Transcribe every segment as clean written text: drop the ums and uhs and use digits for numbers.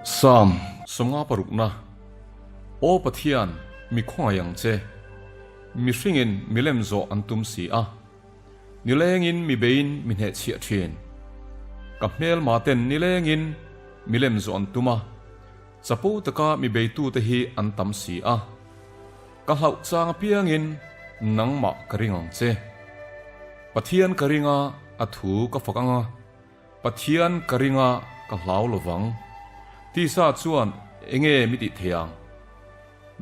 Psalm sawmnga parukna, Aw Pathian, mi khawngaih ang che. Mihringin milem zawh an tum si a. Nilengin mi beiin mi hnehchhiah thin. Ka hmelma ten nilengin milem zawh an tum a. Chapo taka mi beitute hi an tam si a. Ka hlauh chang apiangin nangmah ka ring ang che. Pathian ka ring a, a thu ka fak ang a. Pathian ka ring a, ka hlau lo vang. Tisa chuan enge mi tih thei ang?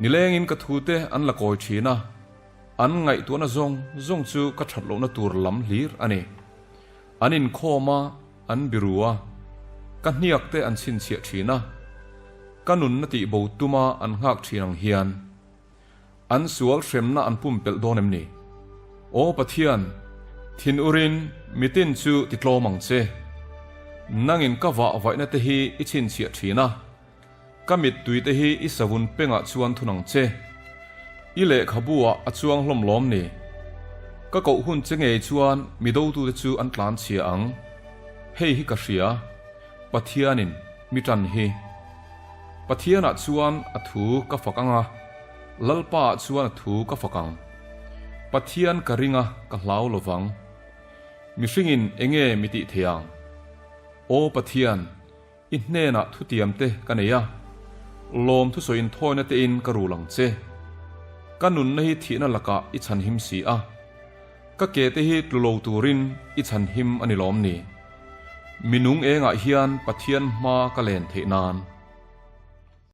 Nilengin ka thute an la kawi thin a, an ngaihtuahna zawng zawng chu ka that lohna tur lam hlir a ni. An inkhawm a, an biru a, ka hniak te an chhinchhiah thin a, ka nunna tihbo tuma an nghak thin ang hian an sual hremna an pumpelh dawn em ni? Aw Pathian, thin urin mitin chu titlawm ang che. Nangin ka vah vaihna te hi i chhinchhiah thin a, ka mittui te hi i savun pengah chuan thun ang che. I lehkhabu ah a chuang hlawm lawm ni? Ka koh hun che ngei chuan mi dotute chu an tlan chhia ang. Hei hi ka hria, Pathianin mi tan hi. Pathianah chuan a thu ka fak ang a, Lalpaah chuan a thu ka fak ang. Pathian ka ring a, ka hlau lo vang. Mihringin enge mi tih thei ang? Aw Pathian, i hnenah thutiam te ka nei a, lawm thusawiin thawina tein ka rul ang che. Ka nunna hi thihna lakah i chhanhim si a, ka ke te hi tlu lo turin i chhanhim a ni lawm ni? Minung engah hian Pathian hma ka len theih nan.